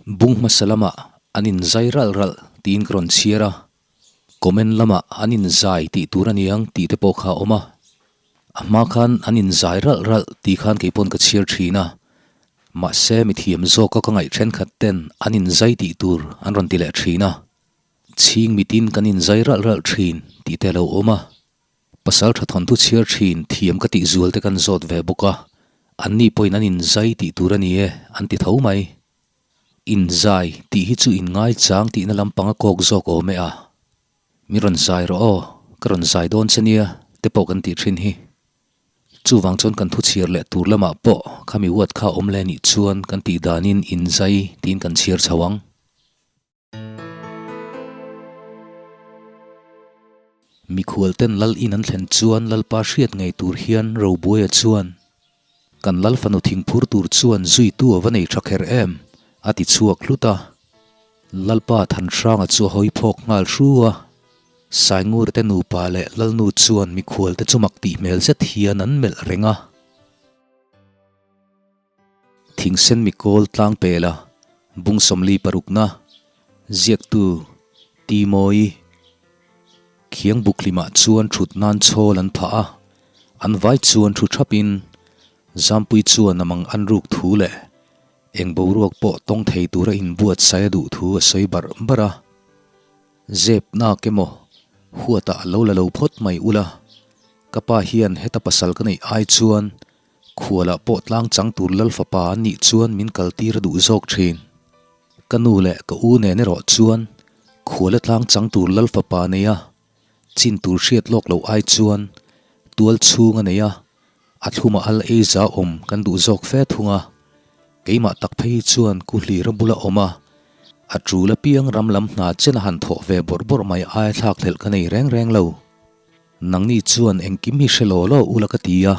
Bung hmasa lamah an inzai ralh ralh tiin ka rawn chhiar a, comment lamah an inzai tih tur a niang tih te pawh kha a awm a. A hma khan an inzai ralh ralh tih khan kei pawn ka chhiar thin a, mahse mithiam zawka ka ngaih thenkhat ten an inzai tih tur an rawn ti leh thin a. Chhing mitin kan inzai ralh ralh thin tih te a lo awm a. Pasal tha thawnthu chhiar thin thiam ka tih zual te kan zawt ve bawk a, anni pawhin an inzai tih tur a ni e an ti tho mai. Inzai tih hi chu inngaichang tihna lampang a kawk zawk awm e a. Mi rawn zai rawh aw, ka rawn zai dawn che nia te pawh kan tih thin hi. Chuvang chuan kan thu chhiar leh tur lamah pawh khami huat kha awm leh nih chuan kan tih danin inzai tiin kan chhiar chho ang. Mikhual ten lal in an thlen chuan Lalpa hriat ngei tur hian Robuaia chuan, Kan lal fanu thingphur tur chuan zuitu a va nei tha kher em? a ti chhuak hlut a. Lalpa Thanhranga chu a hawi phawk nghal hru a. Saingura te nupa leh Lalnu chuan mikhual te chu mak tih hmel zet hian an melh reng a. Thingsen mikawl tlang pela bung 46 na ziaktu Ti Mawi Khiang buklimah chuan thut nan chhawl an phah a, an vai chuan thu thapin Zampui chuan a mang an ruk thu leh eng boruak pawh tawng thei tura inbuatsaih a duh thu a sawi barh barh a. Zep nak emaw huatah a lo la lo phawt mai ula, ka pa hian heta pasal ka neih ai chuan Khualah pawh tlang chang tur lal fapa an nih chuan min kal tir a duh zawk thin. Ka nu leh ka u nen erawh chuan khuala tlang chang tur lal fapa nei a, chin tur hriat lawk loh ai chuan tual chhung a nei a, a thlumah al ei za awm kan duh zawk fe thung a. Keimah tak phei hi chuan ku hlira bula awm a, a tul apiang ram lam hna chen a han thawh ve bawrh bawrh mai aia thlak hlelh ka nei reng reng lo. Nangni chuan engkim hi hre law law ula ka ti a,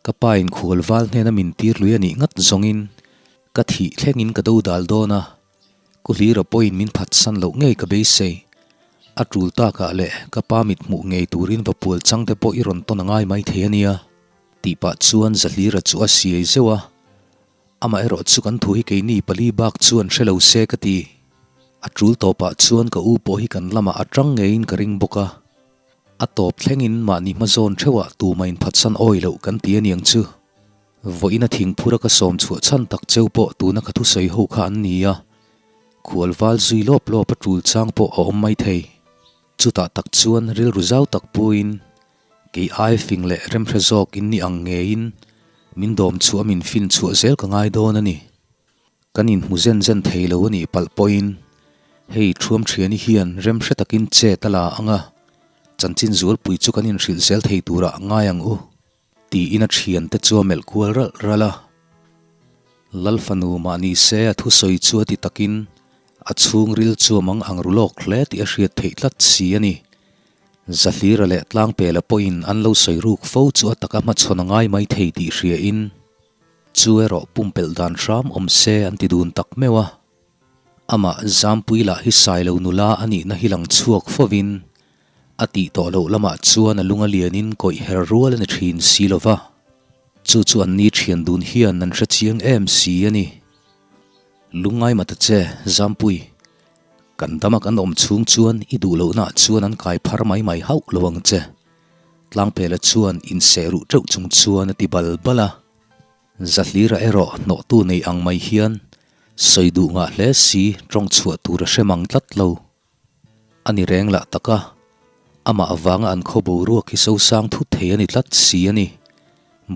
ka pa in khual val hnena min tir lui a nih ngat zawngin ka thih thlengin ka do dal dawn a, ku hlira pawhin min phatsan loh ngei ka beisei. A tul takah leh ka pa mit hmuh ngei turin va pual chang te pawh i rawn tawn a ngai mai thei a nia, tih pah chuan Zahlira chu a siai zeuh a, Amaherawh chu kan thu hi keini pali bak chuan hre lo se ka ti. A tul tawpah chuan ka u pawh hi kan lamah a tang ngeiin ka ring bawk a. A tawp thlengin mahni hmazawn theuhah tuma inphatsan awi loh kan ti aniang chu. Vawiin a thingphura ka sawm chhuah chhan tak cheu pawh tuna ka thusawi ho kha an ni a. Khual val zui lawp lawp a tul chang pawh a awm mai thei. Chutah tak chuan rilru zau tak puiin Kei ai fing leh remhre zawk in ni ang ngeiin min dawm chhuah a min fin chhuah zel ka ngai dawn a ni. Kan inhmu zen zen thei lo a nih palh pawhin hei thuam thiani hian remhre takin chet a la ang a, chanchin zualpui chu kan inhrilh zel thei turah ngai ang u tiin a thiante chu a melh kual ralh ralh a. Lal fanu mahni se a thusawi chu a ti takin a chhungril chu a mang ang ru lawk hle tih a hriat theih tlat si a ni. Zahlira leh Tlangpela pawhin an lo sawi ruk fo chu a taka hmachhawn a ngai mai thei tih hriain chu erawh pumpelh dan hram awm se an ti dun tak meuh a. Amah Zampui lah hi Sailo nula a nihna hi lang chhuak fovin a tih tawh loh lamah chuan a lung a lianin kawih her rual a ni thin si lo va, chu chu an ni thian dun hian an hre chiang em si a ni. Lungngai mata che, Zampui. Kan dama kan awm chhung chuan i duh lohnaah chuan an kai phar mai mai hauh lo ang che. Tlangpela chuan inseh ruh teuh chung chuan a ti bal bal a. Zahlira erawh hnawhtu nei ang mai hian sawi duh ngah hle si tawng chhuah tur a hre mang tlat lo. A ni reng lah tak a, amah avanga an khaw boruak hi sosang thut thei a ni tlat si a ni.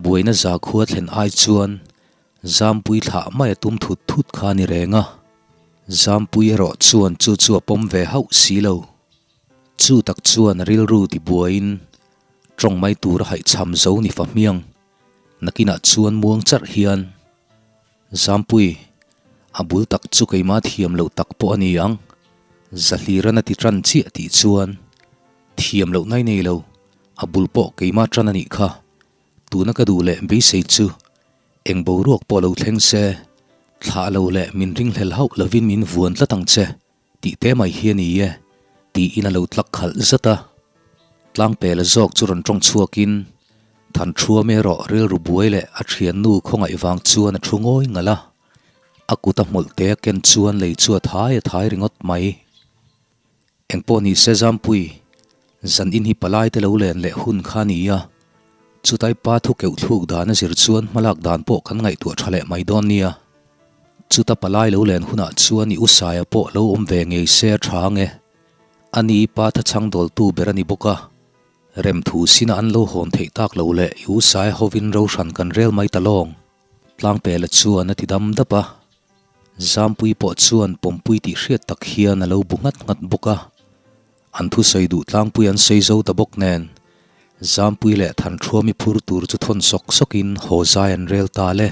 Buaina zakhua thlen ai chuan Zampui thlah mai a tum thut thut kha a ni reng a, Zampui erawh chuan chu chu a pawm ve hauh si lo. Chu tak chuan a rilru ti buaiin tawng mai tur a haihchham zo ni fa hmiang. Nakinah chuan muang charh hian, Zampui, a bul tak chu keimah thiam loh tak pawh a ni ang, Zahliran a ti tan chiah tih chuan, Thiam loh nai nei lo, a bul pawh keimah tan a nih kha, Tuna ka duh leh beisei chu eng boruak pawh lo thleng se, thlah lo leh min ringhlel hauh lovin min vuan tlat ang che tih te mai hi a ni e, tiin a lo tlak khalh zat a. Tlangpela zawk chu rawn tawng chhuakin Thanṭhuam erawh rilru buai leh a thiannu khawngaih vang chuan a thu ngawi ngalh a. A kut a hmawlh te a ken chuan lei chu a thai a thai ringawt mai. Engpawh ni se Zampui, zan in hi palai te lo len leh hun kha a ni a, chutai pa thu keuh thluk dan a zir chuan hmalak dan pawh kan ngaihtuah tha leh mai dawn nia. Chuta palai lo len hunah chuan i usaia pawh lo awm ve ngei se a tha ange. Ani pa thachhang dawltu ber a ni bawk a. Remthu sina an lo hawn theih tak lo leh i usaia hovin ro hran kan rel mai ta lawng. Tlangpela chuan a ti dam dap a. Zampui pawh chuan pawmpui tih hriat tak hian a lo bu nghat nghat bawk a. An thusawi duh tlangpui an sawi zo ta bawk nen, Zampui leh Thanṭhuami phur tur chu thawn sawk sawkin haw zai an rel ta le.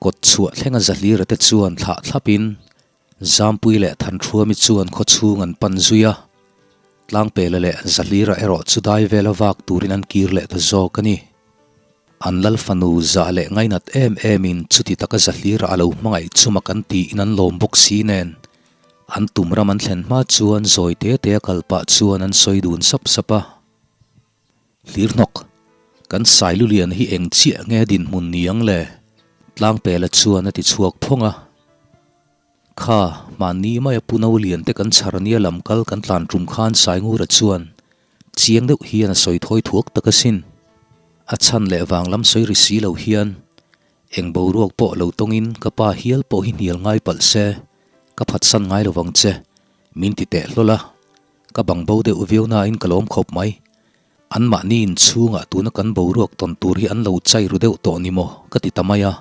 Kawt chhuah thlenga Zahlira te chuan thlah thlapin Zampui leh Thanṭhuami chuan khaw chhung an pan zui a. Tlangpela leh Zahlira erawh chu dai vela vak turin an kir leh ta zawk a ni. An lal fanu zah leh ngainat em emin chuti taka Zahlira a lo hmangaih chuma kan tiin an lawm bawk si nen, an tum ram an thlen hma chuan zawi te te a kal pah chuan an sawi dun sap sap a. Hlirhnawk, kan Sailulian hi eng chiah nge dinhmun ni ang le? Tlangpela chuan a ti chhuak phawng a. Kha, mahni maia Pu Nolian te kan chhar nia lam kal kan tlan tum khan Saingura chuan chiang deuh hian a sawi thawi thuak tak asin. A chhan leh vang lam sawi ri si lo hian eng boruak pawh lo tawngin ka pa hial pawh hi hnial ngai palh se, ka phatsan ngai lovang che, min ti teh hlawl a. Ka bang bo deuh viau nain ka lawm khawp mai. Anmahni inchhungah tuna kan boruak tawn tur hi an lo chai ru deuh tawh ni maw ka ti ta mai a.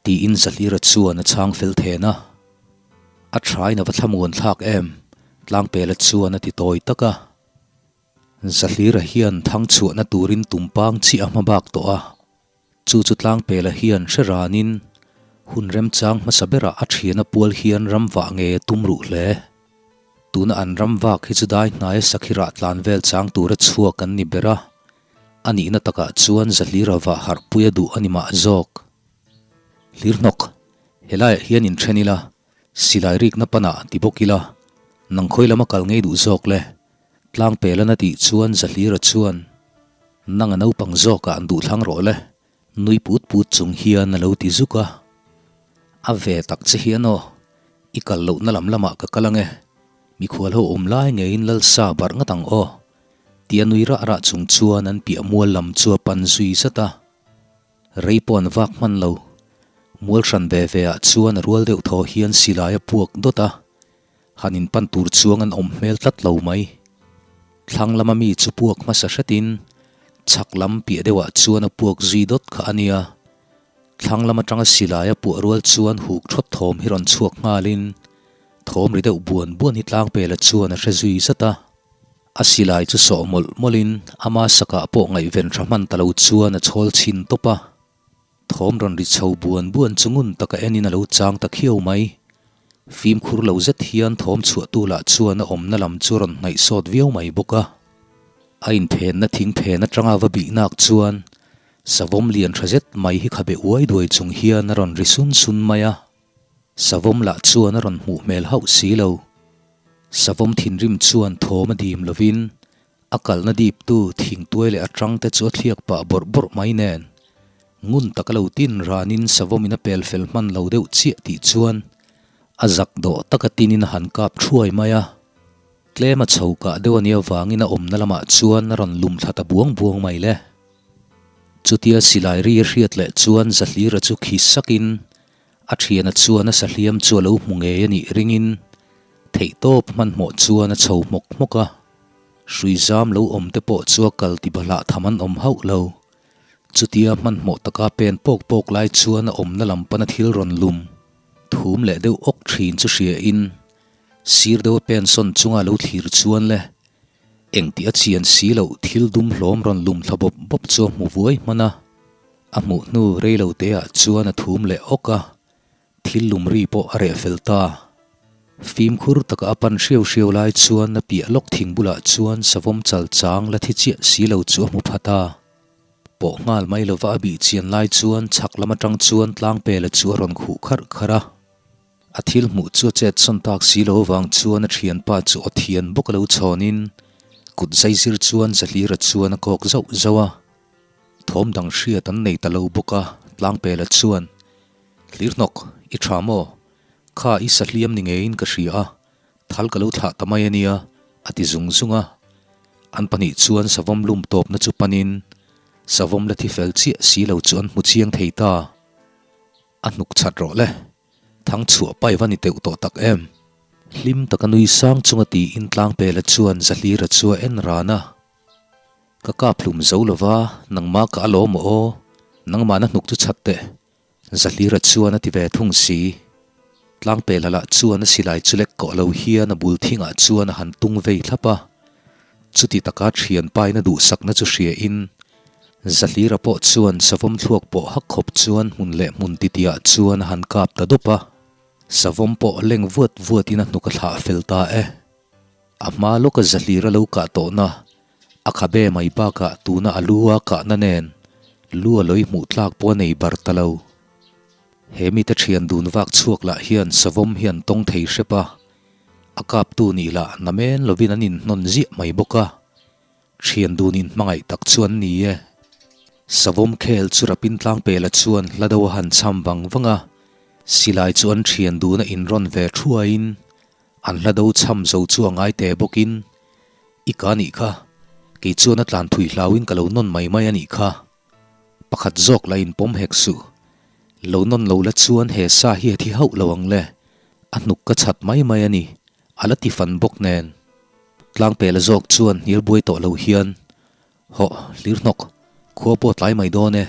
Tiin Zahlira chuan a chhang fel then a. A thain a va thlamuan thlak em? Tlangpela chuan a ti tawi tak a. Zahlira hian thang chhuahna turin tumpang chiah a hma bak tawh a. Chu chu Tlangpela hian hre ranin hun remchang hmasa berah a thian a pual hian ram vah ngei a tum ruh hle. Tuna an ram vak hi chu dai hnaia sakhirah tlan vel chang tura chhuak an ni ber a. A nihna takah chuan Zahlira vah harhpui a duh a ni mah zawk. Hlirhnawk, helaiah hian inthen ila, silai rikna panah ti bawk ila, nang khawi lama kal ngei duh zawk le? Tlangpel an a tih chuan Zahlira chuan, Nang a naupang zawkah an duh thlang rawh le, nui put put chung hian a lo ti zuk a. A ve tak che hian aw, i kal lohna lam lamah ka kal ange, mikhual ho awm lai ngeiin Lalsa barh ngat ang aw, tia nui rah rah chung chuan an piah mual lam chu a pan zui zat a. Rei pawh an vak hman lo. Mual hran ve ve ah chuan a rual deuh thaw hian silai a puak dawt a, han in pan tur chuang an awm hmel tlat lo mai. Thlang lama mi chu puak hmasa hretin chhak lam piah deuh ah chuan a puak zui dawt kha a nia. Thlang lam atanga silai a puah rual chuan huk thawt thawm hi rawn chhuak nghalin thawm ri deuh buan buan hi tlangpela chuan a hre zui zat a. A silai chu sawh mawlh mawlhin ama sakah pawh ngaihven tha hman ta lo chuan a chhawl chhin tawp a. Thawm rawn ri chho buan buan chu ngun taka enin a lo chang ta khiau mai. Fimkhur lo zet hian thawm chhuahtu lah chuan a awmna lam chu rawn hnaih sawt viau mai bawk a. A inphenna thing phen atanga va bihnak chuan savawm lian tha zet mai hi khabe uai duai chung hian a rawn ri sun sun mai a. Savawm lah chuan a rawn hmuh hmel hauh si lo. Savawm thinrim chuan thawm a dim lovin a kalna diptu thingtuai leh a tangte chu a thliak pah bawrh bawrh mai nen ngun taka lo tin ranin savawmin a pel fel hman lo deuh chiah tih chuan a zak dawh taka tinin a han kap thuai mai a. Tlem a chho kah deuh a nih avangin a awmna lamah chuan a rawn lum thla ta buang buang mai le. Chutia silai ri a hriat leh chuan Zahlira chu khi sakin A thiana chuan a sahliam chu a lo hmu ngei a nih ringin theihtawp hmanhmawh chuan a chho hmawk hmawk a. Hrui zam lo awm te pawh chu a kal ti bahlah tham an awm hauh lo. Chutia hmanhmawh taka pen pawk pawk lai chuan a awmna lam pana thil rawn lum thum leh deuh awk thin chu hria in sir deuh a pen sawn chunga lo thlir chuan le engtih a chian si loh thil dum hlawm rawn lum thla bawp bawp chu a hmu vuai hman a. A hmuh hnu rei lo te ah chuan a thum leh awk a, thil lum ri pawh a reh fel ta. Fimkhur taka a pan hriau hriau lai chuan a piah lawk thing bulah chuan savawm chal chang la thi chiah si lo chu a hmu pha ta. Pawh nghal mai lova a bih chian lai chuan chhak lam atang chuan tlangpela chu a rawn khuh kharh kharh a. A thil hmuh chu a chet sawn tak si lo avang chuan a thianpa chu aw thian bawk a lo chhawnin kut zaizir chuan Zahlira chuan a kawk zauh zauh a. Thawm dang hriat an nei ta lo bawk a, Tlangpela chuan. Hlirhnawk, i tha maw? Kha i sahliam ni ngeiin ka hria a, thal ka lo thlah ta mai a nia, a ti zung zung a. An pahnih chuan savawm lum tawpna chu panin savawm la thi fel chiah si lo chu an hmu chiang thei ta. A hnuk chat rawh le, thang chhuah pai va ni teuh tawh tak em? Hlim taka nui sang chunga tiin Tlangpela chuan Zahlira chu a en ran a. Ka kap hlum zo lova, nangmah ka alawm aw aw, nangmahna hnuk chu chat teh. Zahlira chuan a ti ve thung si. Tlangpela lah chuan a silai chu lek kawh lo hian a bul thingah chuan a han tung vei thlap a. Chuti taka thian paina duhsakna chu hria in Zahlira pawh chuan savawm thluak pawh hak khawp chuan hmun leh hmun titiah chuan a han kap ta dawp a. Savawm pawh leng vuat vuatin a hnuk a thlah fel ta e. A hma lawka Zahlira lo kah tawhna a khabe mai bakah tuna a lu a kahna nen lu a lawi hmuh tlak pawh a nei bar ta lo. He mite thian dun vak chhuak lah hian savawm hi an tawng thei hrep a, a kaptu nih lah namen lovin an inhnawn ziah mai bawk a. Thian dun inhmangaih tak chu an ni e. Savawm khel chu rapin tlangpela chuan hla do a han cham vang vang a, silai chu an thian duna inrawn ve thuaiin an hla do cham zo chu a ngai teh bawkin, I ka nih kha, kei chuan a tlan thui hlauin ka lo nawn mai mai a nih kha. Pakhat zawk la inpawm hek suh. Lo nawn lo la chuan he sa hi a thi hauh lo ang le. A hnuk ka chhat mai mai a ni, a la ti fan bawk nen. Tlangpela zawk chuan hnial buai tawh lo hian, Hawh, hlir hnawk, khua pawh tlai mai dawn e.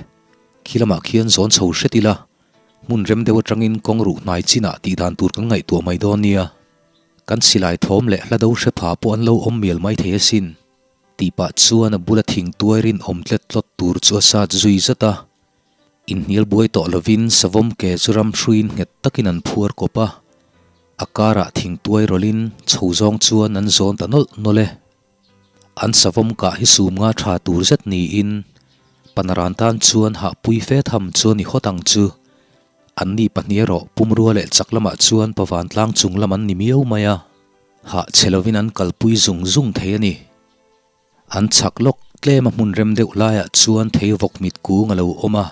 Khi lamah khian zawn chho hret ila, hmun rem deuh atangin kawng ruh hnai chinah tih dan tur kan ngaihtuah mai dawn nia. Kan silai thawm leh hla do hre pha pawh an lo awm mial mai thei asin. Tih pah chuan a bula thing tuai rinawm tlet tlawt tur chu a sat zui zat a. Inhnial buai tawh lovin savawm ke chu ram hruiin nghet takin an phuar kawp a. A karah thing tuai rawlhin chho zawng chuan an zawn ta nawlh nawlh e. An savawm kah hi sum nga tha tur zet niin Panaran tan chuan hahpui fe tham chu a ni hawt ang chu. Anni pahnih erawh pumrua leh chak lamah chuan pavantlang chung lam an ni miau mai a. Hah chhe lovin an kalpui zung zung thei a ni. An chhak lawk tlem a hmun rem deuh laiah chuan theivawk mit kung a lo awm a,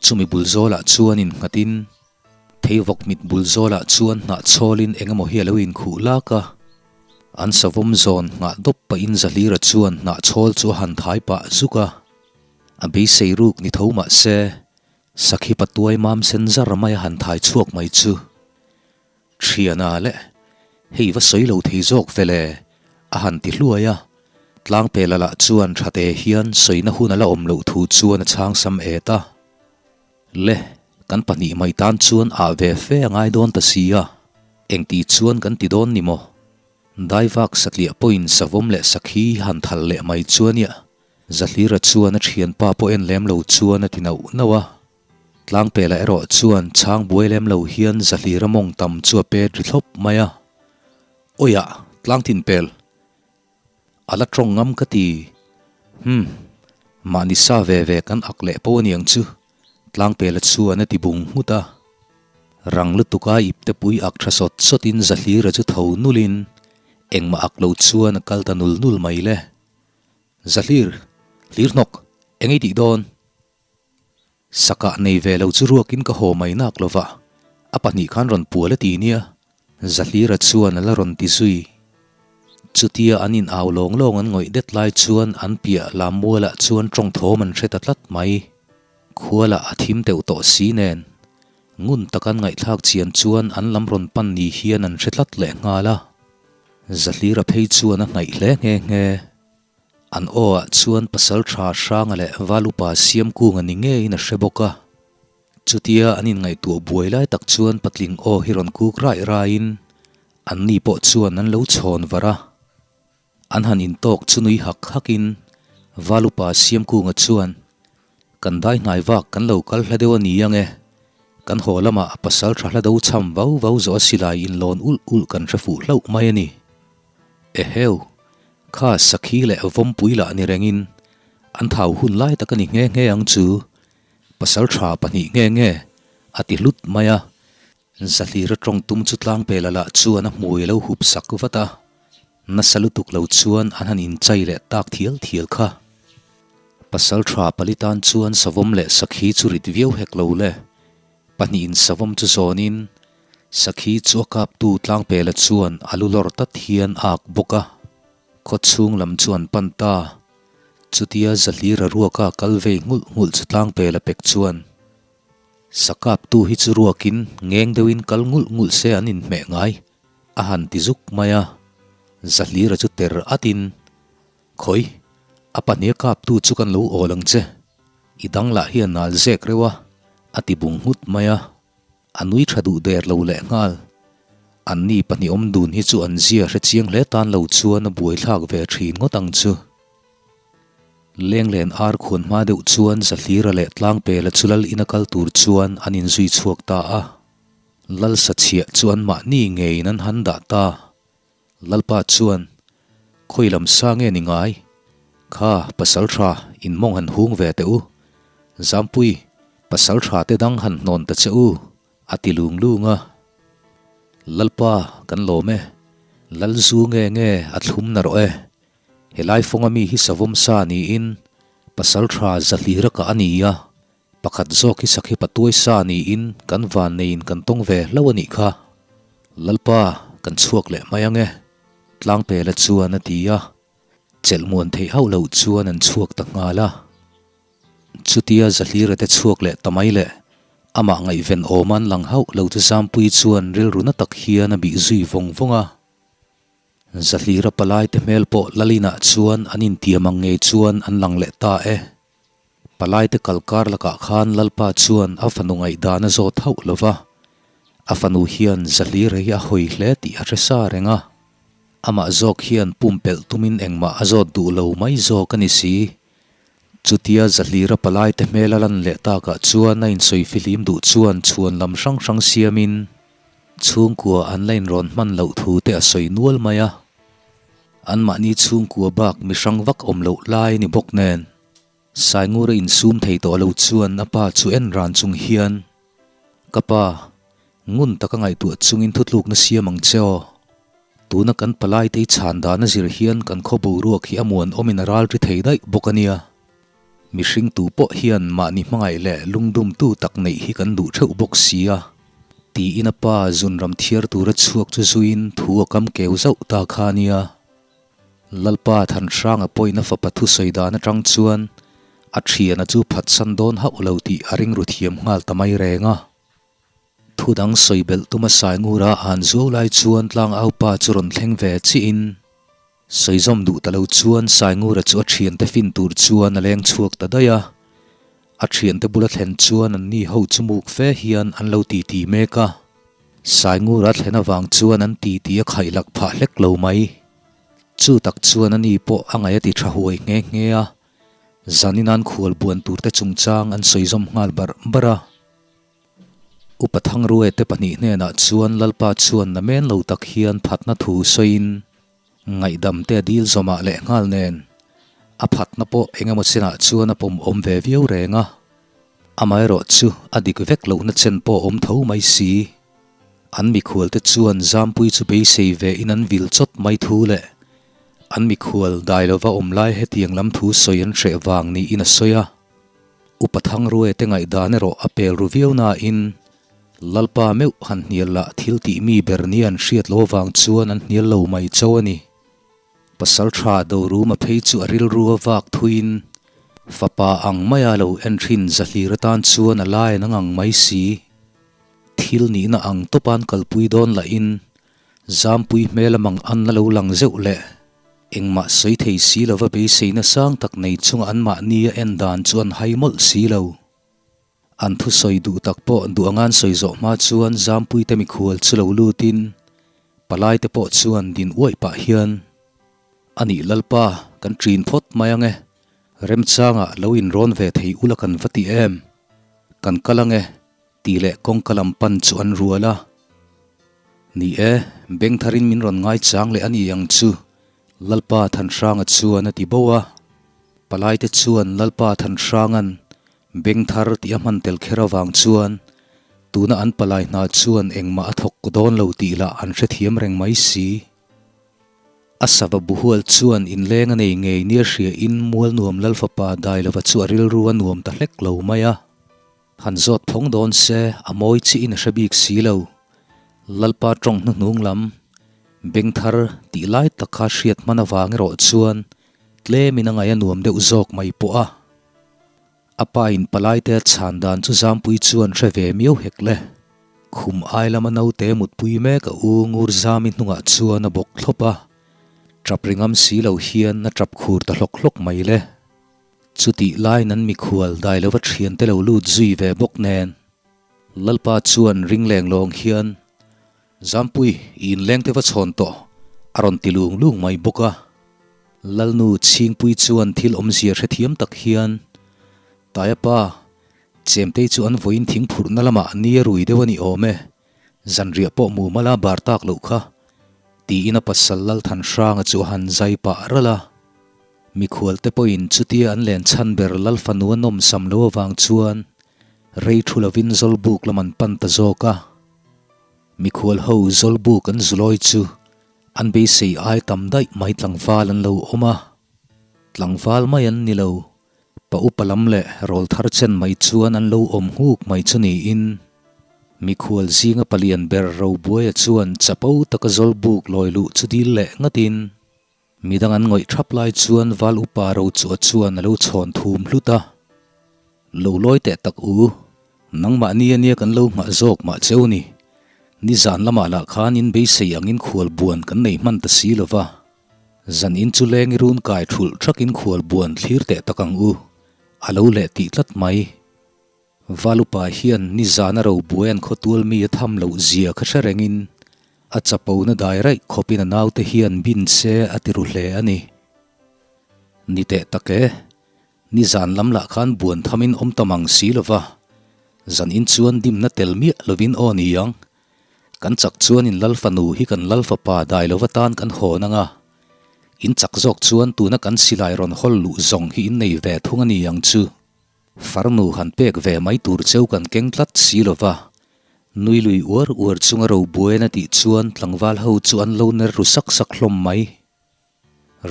chumi bul zawlah chuan innghatin theivawk mit bul zawlah chuan hnah chhawlin eng emaw hi a lo inkhuh lak a. An savawm zawn nghah dawp pahin Zahlira chuan hnah chhawl chu a han thai pah zuk a. A beisei ruk ni tho mah se, sakhi patuai mam sen zar mai a han thai chhuak mai chu. Thiana leh hei va sawi lo thei zawk ve le, a han ti hluai a. Tlangpela lah chuan thate hian sawina hun a la awm loh thu chuan a chhang sam et a. Le, kan pahnih mai tan chuan ah ve fe a ngai dawn ta si a, engti chuan kan ti dawn ni maw? Daivak satliah pawhin savawm leh sakhi han thal leh mai chuan ia, Zahlira chuan a thianpa pawh en lem lo chuan a ti nauh nauh a. Tlangpela erawh chuan chhang buai lem lo hian Zahlira mawng tam chu a pet ri thlawp mai a. Awiah, tlangtin pel. A la tawng ngam ka ti. Hum, mahni sa ve ve kan ak leh pawh aniang chu, Tlangpela chuan a ti bung nghut a. Rang lutuka ipte pui ak tha sawt sawtin Zahlira chu tho nulin engmah ak lo chuan a kal ta nul nul mai le. Zahlir, hlir hnawk, eng ei tih dawn? Sakah nei ve lo chu ruakin ka haw mai nak lo va, a pahnih khan rawn pual a ti nia, Zahlira chuan a la rawn ti zui. Chutia an in au lawng lawng an ngawih det lai chuan an piah lam mualah chuan tawng thawm an hre ta tlat mai. Khualah a thim teuh tawh si nen, ngun tak an ngaihthlak chian chuan an lam rawn pan ni hian an hre tlat leh nghal a. Zahlira phei chuan a hnaih hle nghe nghe. An aw ah chuan pasal tha Hranga leh Val upa Siamkunga ni ngeiin a hre bawk a. Chutia an inngaihtuah buai lai tak chuan patling aw hi rawn kuk raih raiin an ni pawh chuan an lo chhawn var a. An han intawk chu nui hak hakin Val upa Siamkunga chuan, Kan dai hnai vak kan lo kal hla deuh a ni ang e. Kan haw lamah pasal tha hla do cham vau vau zawh a silai inlawn ulh ulh kan hre fuh hlauh mai a ni. Eheu! Kha sakhi leh vawmpui lah ni rengin an thau hun lai tak a ni nghe nghe ang chu, pasal tha pahnih nghe nghe a ti hlut mai a. Zahlira tawng tum chu tlangpela lah chuan a hmui a lo hup sak vat a, nasa lutuk lo chuan an han inchai leh tak thial thial kha. Pasal tha pali tan chuan savawm leh sakhi chu rit viau hek lo le. Pahnihin savawm chu zawnin sakhi chu a kaptu tlangpela chuan a lu lawr tat hian a ak bawk a. Khaw chhung lam chu an pan ta. Chutia Zahlira ruaka kal vei nghulh nghulh chu tlangpela pek chuan Sakaptu hi chu ruakin ngeng deuhin kal nghulh nghulh se an inhmeh ngai a han ti zuk mai a. Zahlira chu ter atin Khawi, a pahnih a kaptu chu kan lo awl ang che. I dang lah hi a nal zek reuh a, a ti bung nghut mai a. A nui tha duh der lo leh nghal. Anni pahnih awm dun hi chu an zia hre chiang hle tan lo chuan a buaithlak ve thin ngawt ang chu. Lenglen ar khuan hma deuh chuan Zahlira leh Tlangpela chu lal ina kal tur chuan an inzui chhuak ta a. Lal sachhiah chu anmahni ngeiin an han dah ta. Lalpa chuan, Khawi lam sa nge ni ngai? Kha, pasal tha, in mawng han hung ve teh u. Zampui, pasal tha te dang han hnawn ta che u, a ti lung lung a. Lalpa, kan lawm e. Lal zu nge nge a thlum na rawh e. Helai fawnga mi hi savawm sa niin pasal tha zahlira kah a ni a. Pakhat zawk hi sakhi patuai sa niin kan van neiin kan tawng ve hlauh a nih kha. Lalpa, kan chhuak leh mai ang e, Tlangpela chuan a ti a. Chelh muan theih hauh loh chuan an chhuak ta nghal a. Chutia Zahlira te chhuak leh ta mai leh amah ngaihven awm an lang hauh lo chu Zampuii chuan rilru na tak hian a bih zui vawng vawng a. Zahlira palai te hmel pawh Lalinah chuan an intiam ang ngei chuan an lang leh ta e. Palaite kal kar lakah khan Lalpa chuan a fanu ngaihdan a zawt hauh lo va, a fanu hian Zahlira hi a hawi hle tih a hre sa reng a. Amah zawk hian pumpelh tumin engmah a zawt duh lo mai zawk a ni si. Chutia Zahlira palaite hmel a lan leh takah chuan a insawi fihlim duh chuan chhuan lam hrang hrang siamin chhungkua an la inrawn hman loh thu te a sawi nual mai a. Anmahni chhungkua bak mi hrang vak awm loh lai a ni bawk nen. Saingura insum thei tawh lo chuan a pa chu en ran chung hian, Ka pa, ngun taka ngaihtuah chungin thutlukna siam ang che aw. Tuna kan palaitei chhan dan a zir hian kan khaw boruak hi a muan awmin a ral ri thei daih bawk a nia. Mihring tu pawh hian mahni hmangaih leh lungdumtu tak neih hi kan duh theuh bawk si a, tiin a pa zunram thiar tura chhuak chu zuiin thu a kam keu zauh ta kha a nia. Lalpa Thanhranga pawhin a fapa thusawi dan atang chuan a thiana chu phatsan dawn hauh lo tih a ringru thiam nghal ta mai reng a. Thu dang sawi belh tuma Saingura a han zuau lai chuan tlangaupa chu rawn thleng ve chihin sawi zawm duh ta lo chuan Saingura chu a thiante fin tur chuan a leng chhuak ta daih a. A thiante bula thlen chuan anni ho chu muk fe hian an lo titi mek a. Saingura thlen avang chuan an titi a khaihlak phah hlek lo mai. Chu tak chuan ani pawh a ngaih a ti tha huai nghe nghe a, zanin an khual buan turte chungchang an sawi zawm nghal barh barh a. Upa Thangruaia te pahnih hnenah chuan Lalpa chuan namen lo tak hian phatna thu sawiin ngaihdam te a dil zawmah leh nghal nen a phatna pawh eng emaw chenah chuan a pawm awm ve viau reng a. Amaherawhchu a dik vek lohna chen pawh awm tho mai si. An mikhualte chuan Zampui chu beisei ve in an vil chawt mai thu leh an mikhual dai lova awm lai hetiang lam thu sawi an hreh vang niin a sawi a. Upa Thangruaia te ngaihdan erawh a pel ru viau nain Lalpa meuh han hnial lah thil tih mi ber nia an hriat lo avang chuan an hnial lo mai cho a ni. Pasal tha Doruma phei chu a rilru a vak thuiin fapa ang maia lo en thin Zahlir atan chuan a lai an ang mai si. Thil nihna ang tawpa'n kalpui dawn lahin Zampui hmel a mang an la lo lang zeuh leh engmah sawi thei si lova beiseina sang tak nei chunga anmahni a en dan chu an hai mawlh si lo. An thusawi duh tak pawh duh anga'n sawi zawh hma chuan Zampuite mikhual chu lo lutin palaite pawh chuan din uaih pah hian, A nih Lalpa, kan ṭin phawt mai ang e, remchangah lo inrawn ve thei ula kan va ti em? Kan kal ang e, Tih leh kawngka lam pan chu an rual a. Ni e, beng tharin min rawn ngaichang leh a ni ang chu, Lalpa Thanhranga chuan a ti bo a. Palaite chuan Lalpa Thanhranga'n beng thar tih a hman tel kher avang chuan tuna an palai hna chuan engmah a thawk dawn lo tih lah an hrethiam reng mai si. A sava buhual chuan inleng a nei ngei nia hria in Mualnuam Lalfapa Dailova chu a rilru a nuam ta hlek lo mai a. Han zawt phawng dawn se a mawi chiin a hre bik si lo. Lalpa tawng hnuhnung lam beng thar tih lai tak kha hriat hman avang erawh chuan tlemin a ngaih a nuam deuh zawk mai pawh a. A pa in palaite a chhan dan chu Zampui chuan hre ve miau hek le. Khum ai lama naute mutpui mek a u Ngur Zami hnungah chuan a bawk thlawp a, tap ri ngam si lo hian a tap khur ta hlawk hlawk mai le. Chutih laiin an mikhual dai lova thiante lo lut zui ve bawk nen, Lalpa chuan ring leng lawng hian, Zampui, i inleng te va chhawn tawh, a rawn ti lung lung mai bawk a. Lalnu Chhingpui chuan thil awmzia hrethiam tak hian, Taia pa, Chemtei chu an vawiin thing phurhna lamah ni a rui deuh a ni awm e, zanriah pawh mumal a bar tak loh kha, tiin a pasal Lalthanhranga chu a han zai pah ralh a. Mikhualte pawhin chutia an len chhan ber Lal fanu a nawmsam lo avang chuan rei thu lovin Zawlbuk lam an pan ta zawk a. Mikhual ho Zawlbuk an zulawi chu an beisei ai tam daih mai tlangval an lo awm a. Tlangval mai an ni lo, pa upa lam leh rawl thar chen mai chuan an lo awm nghuk mai chu niin mikhual zinga palian ber Robuaia chuan chapo taka Zawlbuk lawi luh chu dil leh ngatin, Midang an ngawih thap lai chuan Val Upa Rochua chuan a lo chhawn thum hlut a, Lo lawi teh tak u, nangmahni ania kan lo nghah zawk mah cheu ni. Nizan lamah lah khan in beisei angin khual buan kan nei hman ta si lova, zan in chu leng i run kai thulh thakin khual buan thlir teh tak ang u, a lo leh tih tlat mai. Valupa hian nizana robuai an khawtual mi a tham loh zia kha hre rengin a chapona dai raih khawpin a naute hian bin se a ti ru hle a ni. Ni teh tak e, nizan lam lah khan buan thamin awm ta mang si lova, zan in chuan dimna tel miah lovin aw ni ang. Kan chak chuan in lal fanu hi kan lal fapa dai lova tan kan hawn ang a, in chak zawk chuan tuna kan silai rawn hawl luh zawng hi in nei ve thung a ni ang chu. Farnu han pek ve mai tur cheu kan keng tlat si lo va, nui lui uar uar chunga Robuain a tih chuan tlangval ho chu an lo ner ru sak sak hlawm mai.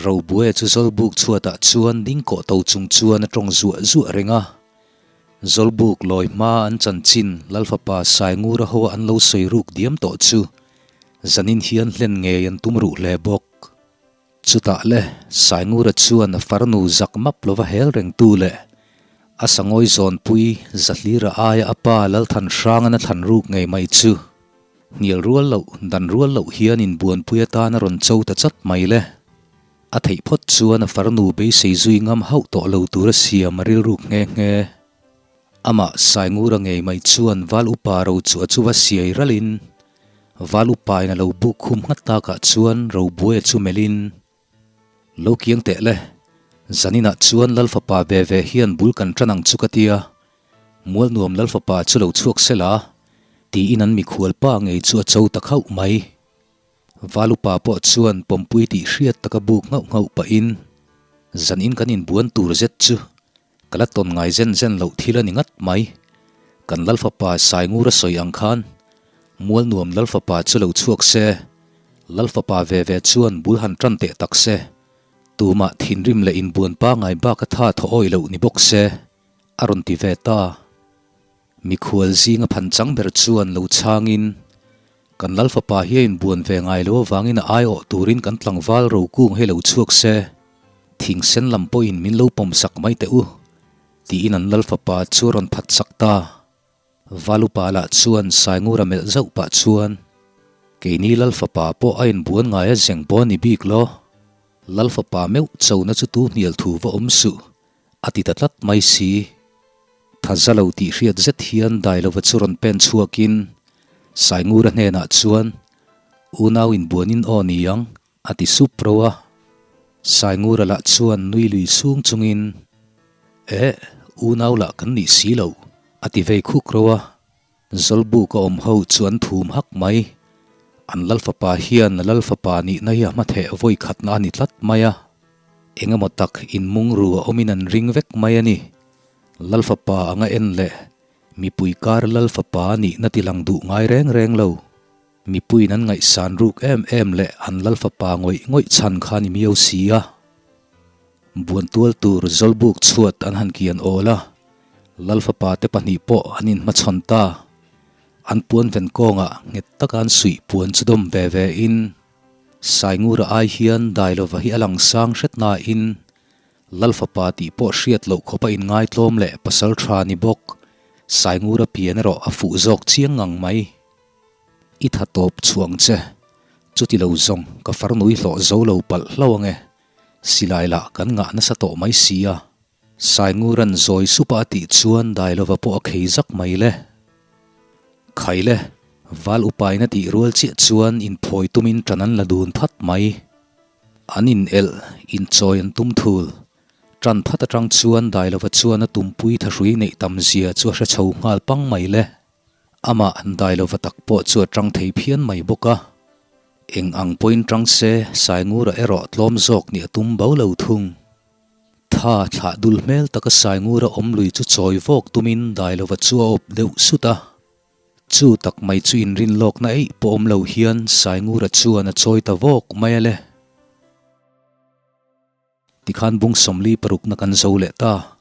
Robuaia chu Zawlbuk chhuatah chuan ding kawh to chung chuan a tawng zuah zuah reng a. Zawlbuk lawi hma an chanchin Lalfapa Saingura hoa an lo sawi ruk diam tawh chu zanin hian hlen ngei an tum ruh hle bawk. Chutah le, Saingura chuan a farnu zak map lova hel rengtu leh a sangawi zawnpui Zahlira aia a pa Lalthanhrangan a thlan ruk ngei mai chu hnial rual loh dan rual loh hian inbuanpui atan a rawn cho ta chat mai le. A theih phawt chuan a farnu beisei zui ngam hauh tawh lo tura siam a rilruk nghe nghe. Amah Saingura ngei mai chuan Val Upa ro chu a chuva siai ralhin Val Upain a lo buk khum nghat takah chuan Robuaia chu melhin, Lo kiang teh le, zaninah chuan Lal Fapa ve ve hian bul kan tan ang chu ka tia, Mualnuam Lal Fapa chu lo chhuak se la, tiin an mikhual pa ngei chu a cho ta khauh mai. Val Upa pawh chuan pawmpui tih hriat taka buk nghauh nghauh pahin, Zanin kan inbuan tur zet chu Ka la tawn ngai zen zen loh thil a ni ngat mai. Kan Lalfapa Saingura sawi ang khan Mualnuam Lalfapa chu lo chhuak se, Lalfapa ve ve chuan bul han tan teh tak se, tumah thinrim leh inbuan pangai bak a tha thaw awih loh ni bawk se, a rawn ti ve ta. Mikhual zinga phan chang ber chuan lo chhangin, Kan Lalfapa hi a inbuan ve ngai lo avangin a aiawh turin kan tlangval rokung hei lo chhuak se, thing sen lam pawhin min lo pawm sak mai teh u, tiin an Lalfapa chu a rawn phat sak ta. Valupa lah chuan Saingura melh zauh pah chuan, Keini Lalfapa pawh a inbuan ngai a zeng pawh a ni bik lo. Lalfapa meuh chona chu tu hnial thu va awm suh, a ti ta tlat mai si. Thaza lo tih hriat zet hian Dailova chu rawn pen chhuakin Saingura hnenah chuan, Unau inbuanin aw ni ang, a ti sup ro a. Saingura lah chuan nui lui sung chungin, Eh, unau lah kan nih si lo, a ti vei khuk ro a. Zawlbuk a awm ho chu an thum hak mai. An Lalfapa hian a Lalfapa nihna hi a hmatheh vawi khatna a ni tlat mai a. Eng emaw tak inmung ru a awmin an ring vek mai a ni. Lalfapa anga en leh mipui kar Lalfapa a nihna ti lang duh ngai reng reng lo. Mipuiin an ngaihsan ruk em em leh an Lalfapa ngawih ngawih chhan kha ni miau si a. Buantual tur Zawlbuk chhuat an han kian awl a. Lalfapa te pahnih pawh an inhmachhawn ta. An puan ven kawngah nghet taka an suih puan chu dawm ve ve in, Saingura ai hian Dailova hi a lang sang hret nain Lalfapa tih pawh hriat loh khawpa inngaitlawm leh pasal tha ni bawk Saingura pian erawh a fuh zawk chiang ngang mai. I tha tawp chhuang che, chuti lo zawng ka farnui hlawh zo lo palh hlo ange, silai lah kan ngah nasa tawh mai sia. Sainguran zawi supa a tih chuan Dailova pawh a khei zak mai le. Khai le, val upain a tih rual chiah chuan inphawi tumin ṭan an la dun phat mai. An in elh, inchawi an tum thul. Ṭan phat aṭang chuan Dailova chuan a tumpui thahrui neih tam zia chu a hre chho nghal pang mai le. Amah Dailova tak pawh chu a ṭang thei phian mai bawk a. Eng ang pawhin ṭang se, Saingura erawh tlawm zawk nih a tum bo lo thung. Tha thlah dul hmel taka Saingura awm lui chu chawi vawk tumin Dailova chu a awp deuh sut a. Chu tak mai chu inrin lawkna eih pawh awm lo hian Saingura chuan a chawi ta vawk mai a le. Tikhan bung 46 na kan zo leh ta.